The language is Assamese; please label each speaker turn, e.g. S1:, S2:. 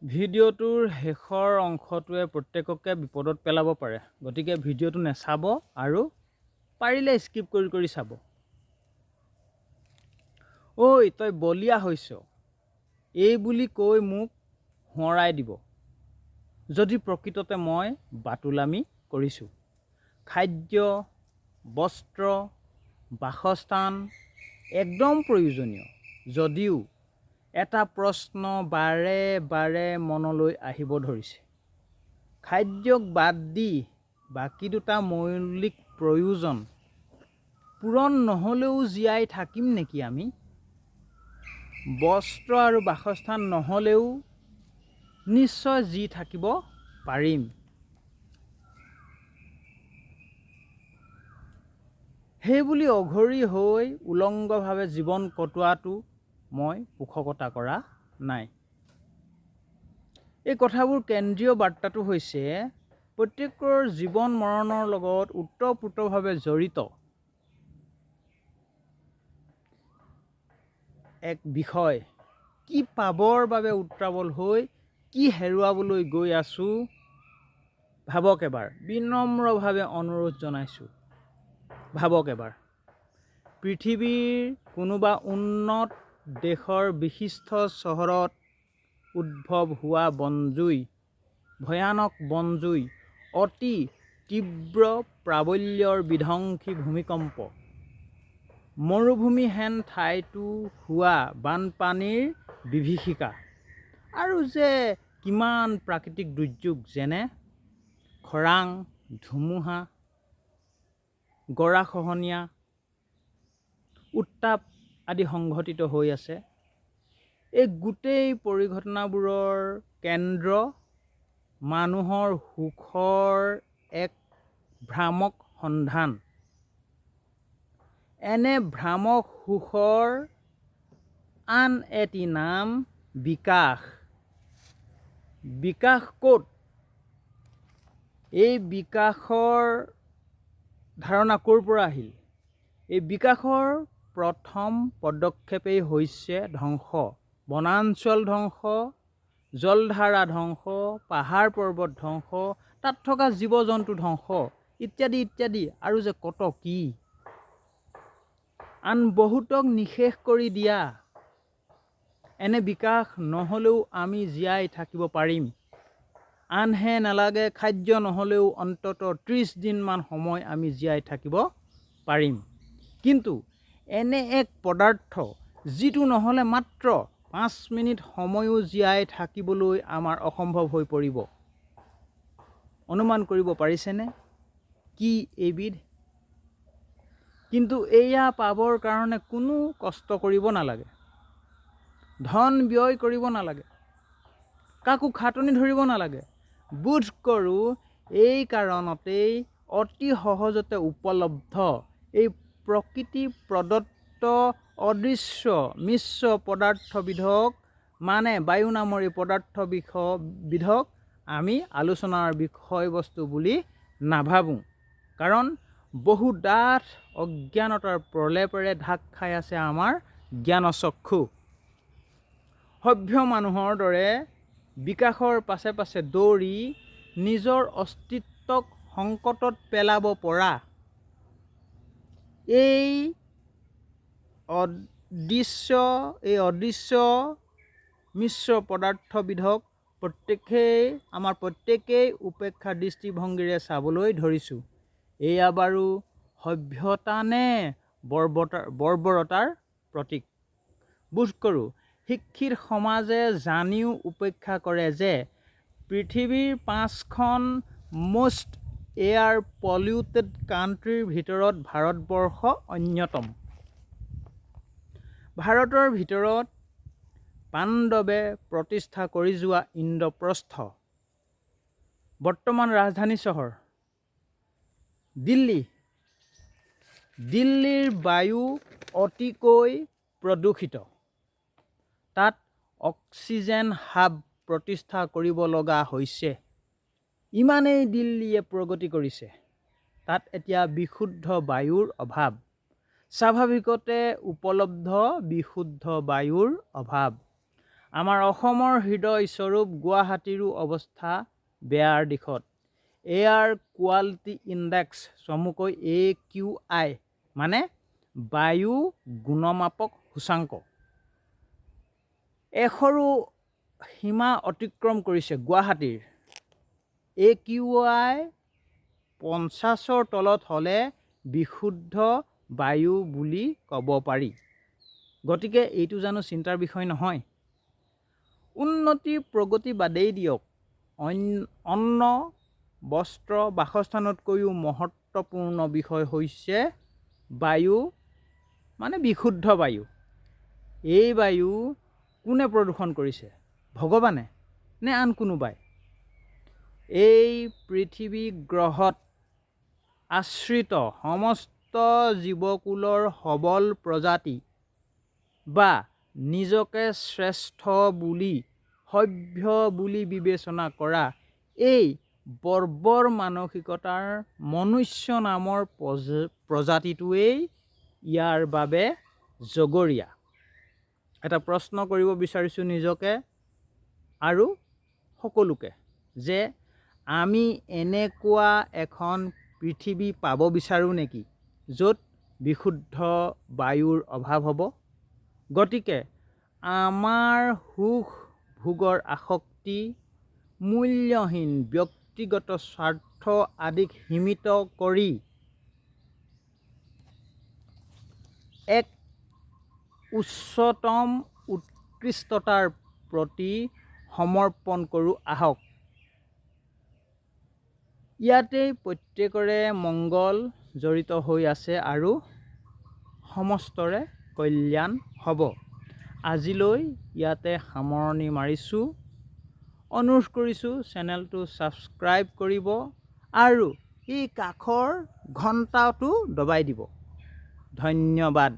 S1: ভিডিঅ'টোৰ শেষৰ অংশটোৱে প্ৰত্যেককে বিপদত পেলাব পাৰে, গতিকে ভিডিঅ'টো নেচাব আৰু পাৰিলে স্কিপ কৰি কৰি চাব। ঐ, তই বলিয়া হৈছ, এই বুলি কৈ মোক সোঁৱৰাই দিব যদি প্ৰকৃততে মই বাতুলামি কৰিছোঁ। খাদ্য, বস্ত্ৰ, বাসস্থান একদম প্ৰয়োজনীয় যদিও এটা প্ৰশ্ন বাৰে বাৰে মনলৈ আহিব ধৰিছে। খাদ্যক বাদ দি বাকী দুটা মৌলিক প্ৰয়োজন পূৰণ নহ'লেও জীয়াই থাকিম নেকি আমি? বস্ত্ৰ আৰু বাসস্থান নহ'লেও নিশ্চয় জী থাকিব পাৰিম। সেইবুলি অঘৰী হৈ উলংগভাৱে জীৱন কটোৱাটো মই পোষকতা কৰা নাই। এই কথাবোৰ কেন্দ্ৰীয় বাৰ্তাটো হৈছে প্ৰত্যেকৰ জীৱন মৰণৰ লগত ওতঃপ্ৰোতভাৱে জড়িত এক বিষয়। কি পাবৰ বাবে উত্ৰাৱল হৈ কি হেৰুৱাবলৈ গৈ আছোঁ ভাবক এবাৰ। বিনম্ৰভাৱে অনুৰোধ জনাইছোঁ, ভাবক এবাৰ। পৃথিৱীৰ কোনোবা উন্নত দেশৰ বিশিষ্ট চহৰত উদ্ভৱ হোৱা বনজুই, ভয়ানক বনজুই, অতি তীব্ৰ প্ৰাবল্যৰ বিধ্বংসী ভূমিকম্প, মৰুভূমি হেন ঠাইতো হোৱা বানপানীৰ বিভীষিকা, আৰু যে কিমান প্ৰাকৃতিক দুৰ্যোগ যেনে খৰাং, ধুমুহা, গৰাখহনীয়া, উত্তাপ আদি সংঘটিত হৈ আছে। এই গোটেই পৰিঘটনাবোৰৰ কেন্দ্ৰ মানুহৰ সুখৰ এক ভ্ৰামক সন্ধান। এনে ভ্ৰামক সুখৰ আন এটি নাম বিকাশ। বিকাশ ক'ত? এই বিকাশৰ ধাৰণা ক'ৰ পৰা আহিল? এই বিকাশৰ প্ৰথম পদক্ষেপেই হৈছে ধ্বংস। বনাঞ্চল ধ্বংস, জলধাৰা ধ্বংস, পাহাৰ পৰ্বত ধ্বংস, তাত থকা জীৱ জন্তু ধ্বংস, ইত্যাদি ইত্যাদি, আৰু যে কত কি। আন বহুতক নিশেষ কৰি দিয়া এনে বিকাশ নহ'লেও আমি জীয়াই থাকিব পাৰিম। আনহে নালাগে, খাদ্য নহ'লেও অন্ততঃ 30 দিনমান সময় আমি জীয়াই থাকিব পাৰিম। কিন্তু এনে এক পদাৰ্থ যিটো নহ'লে মাত্ৰ 5 মিনিট সময়ো জীয়াই থাকিবলৈ আমাৰ অসম্ভৱ হৈ পৰিব। অনুমান কৰিব পাৰিছেনে কি এইবিধ? কিন্তু এয়া পাবৰ কাৰণে কোনো কষ্ট কৰিব নালাগে, ধন ব্যয় কৰিব নালাগে, কাকো খাটনি ধৰিব নালাগে। বোধ কৰোঁ এই কাৰণতেই অতি সহজতে উপলব্ধ এই প্ৰকৃতি প্ৰদত্ত অদৃশ্য মিশ্ৰ পদাৰ্থবিধক, মানে বায়ু নামৰ এই পদাৰ্থবিধক আমি আলোচনাৰ বিষয়বস্তু বুলি নাভাবোঁ। কাৰণ বহু ডাঠ অজ্ঞানতাৰ প্ৰলেপেৰে ঢাক খাই আছে আমাৰ জ্ঞানচক্ষু। সভ্য মানুহৰ দৰে বিকাশৰ পাছে পাছে দৌৰি নিজৰ অস্তিত্বক সংকটত পেলাব পৰা এই অদৃশ্য মিশ্ৰ পদাৰ্থবিধক আমাৰ প্ৰত্যেকেই উপেক্ষা দৃষ্টিভংগীৰে চাবলৈ ধৰিছোঁ। এয়া বাৰু সভ্যতা নে বৰ্বৰতাৰ প্ৰতীক? বোধ কৰোঁ শিক্ষিত সমাজে জানিও উপেক্ষা কৰে যে পৃথিৱীৰ 5খন মষ্ট এয়াৰ পলিউটেড কাণ্ট্ৰিৰ ভিতৰত ভাৰতবৰ্ষ অন্যতম। ভাৰতৰ ভিতৰত পাণ্ডৱে প্ৰতিষ্ঠা কৰি যোৱা ইন্দ্ৰপ্ৰস্থ, বৰ্তমান ৰাজধানী চহৰ দিল্লী, দিল্লীৰ বায়ু অতিকৈ প্ৰদূষিত। তাত অক্সিজেন হাব প্ৰতিষ্ঠা কৰিব লগা হৈছে। ইমানেই দিল্লীয়ে প্ৰগতি কৰিছে, তাত এতিয়া বিশুদ্ধ বায়ুৰ অভাৱ, স্বাভাৱিকতে উপলব্ধ বিশুদ্ধ বায়ুৰ অভাৱ। আমাৰ অসমৰ হৃদয় স্বৰূপ গুৱাহাটীৰো অৱস্থা বেয়াৰ দিশত। এয়াৰ কোৱালিটি ইণ্ডেক্স, চমুকৈ AQI, মানে বায়ু গুণমাপক সূচাংক, 100ৰো সীমা অতিক্ৰম কৰিছে। গুৱাহাটীৰ AQI 50ৰ তলত হ'লে বিশুদ্ধ বায়ু বুলি ক'ব পাৰি। গতিকে এইটো জানো চিন্তাৰ বিষয় নহয়? উন্নতি প্ৰগতি বাদেই দিয়ক, অন্ন, বস্ত্ৰ, বাসস্থানতকৈও মহত্বপূৰ্ণ বিষয় হৈছে বায়ু, মানে বিশুদ্ধ বায়ু। এই বায়ু কোনে প্ৰদূষণ কৰিছে? ভগৱানে নে আন কোনোবাই? এই পৃথিৱী গ্ৰহত আশ্ৰিত সমস্ত জীৱকুলৰ সবল প্ৰজাতি বা নিজকে শ্ৰেষ্ঠ বুলি, সভ্য বুলি বিবেচনা কৰা এই বৰ্বৰ মানসিকতাৰ মনুষ্য নামৰ প্ৰজাতিটোৱেই ইয়াৰ বাবে জগৰীয়া। এটা প্ৰশ্ন কৰিব বিচাৰিছোঁ নিজকে আৰু সকলোকে যে আমি এনেকুৱা এখন পৃথিৱী পাব বিচাৰোঁ নেকি, য'ত বিশুদ্ধ বায়ুৰ অভাৱ হ'ব? গতিকে আমাৰ সুখ ভোগৰ আসক্তি, মূল্যহীন ব্যক্তিগত স্বাৰ্থ আদিক সীমিত কৰি এক উচ্চতম উৎকৃষ্টতাৰ প্ৰতি সমৰ্পণ কৰোঁ আহক। ইয়াতেই প্ৰত্যেকৰে মংগল জড়িত হৈ আছে আৰু সমস্তৰে কল্যাণ হ'ব। আজিলৈ ইয়াতে সামৰণি মাৰিছোঁ। অনুৰোধ কৰিছোঁ, চেনেলটো ছাবস্ক্ৰাইব কৰিব আৰু এই কাষৰ ঘণ্টাটো দবাই দিব। ধন্যবাদ।